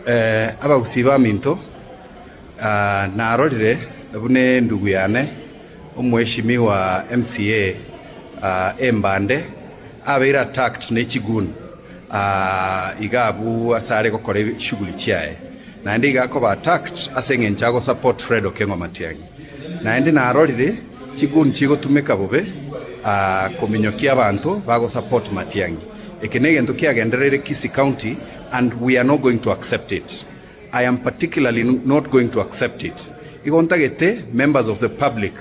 Abagusii baminto, narorire buna endugu yane omweshimiwa MCA Embande abeire attacked ne chigoon iga abwo ase are gokora shughuli chiaye. Naende iga akoba attacked ase eng'encho ago support Fred Okengo Matiang'i. Naende narorire chigoon chigotumeka bobe kominyokia abanto bago support Matiang'i. Eke negento kiagendereire Kisii County and we are not going to accept it. I am particularly not going to accept it. Igo ntagete members of the public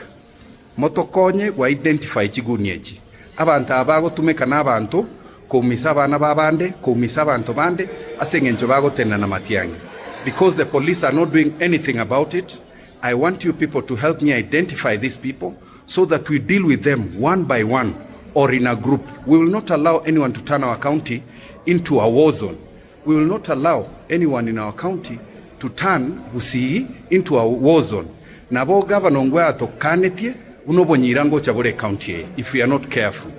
motokonye go identify chiguni echi. Abanto aba bagotumeka na abanto koumisa abana ba bande, koumisa abanto bande ase eng'encho bagotenena na matiang'i. Because the police are not doing anything about it, I want you people to help me identify these people so that we deal with them one by one or in a group. We will not allow anyone to turn our county into a war zone. We will not allow anyone in our county to turn Gusii into a war zone. Nabo Governor Ongwae atokanetie buna obonyiira ngocha bore ecounty eye if we are not careful.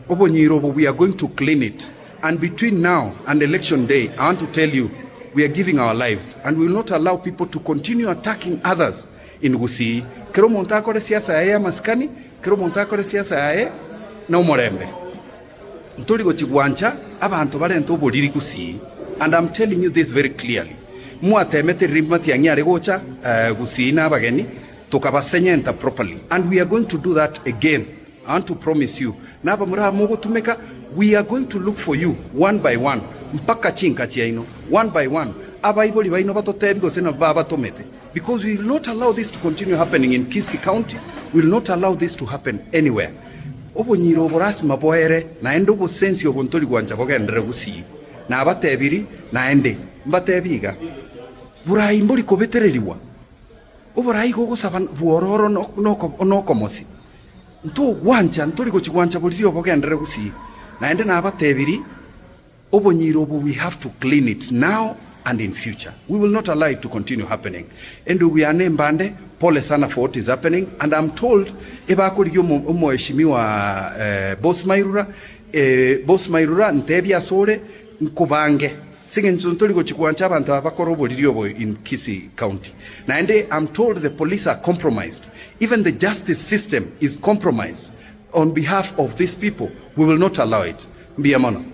Obonyiira obo we are going to clean it and between now and election day I want to tell you we are giving our lives and we will not allow people to continue attacking others in Gusii. Kera omonto akore siasa yaye y'amasikani, kera omonto akore siasa yaye na omorembe. Ntori gochi gwancha abanto barente oboriri Gusii and I'm telling you this very clearly. Mwatemete riria Matiang'i are gocha Gusii na abageni tokabasenyenta properly and we are going to do that again. I want to promise you nabamura aba mogotumeka we are going to look for you one by one mpaka chinka chiaino one by one abaibori baino batotebi gose nabo babatomete because we will not allow this to continue happening in Kisii county we will not allow this to happen anywhere obonyira obo lasima boere naende obosensi obo ntori gwancha bogenderere gusii nabatebiri naende mbatebi iga borai mbori kobetereriwa oborai igo ogosaba bwororo nokomosi. Ntogwancha, ntori gochia gwancha boriri obogenderere gusii. Naende nabatebirie, obonyira obo we have to clean it now and in future. We will not allow it to continue happening. Endugu yane embande, pole sana for what is happening and I'm told ebakorigia omo omoheshimiwa Boss Mairura, Boss Mairura ntebie asore nkobange. Ase eng'encho ntori gochia gwancha abanto aba bakore oboriri obo in Kisii County. Naende am told the police are compromised, even the justice system is compromised on behalf of these people, we will not allow it. Mbuya mono.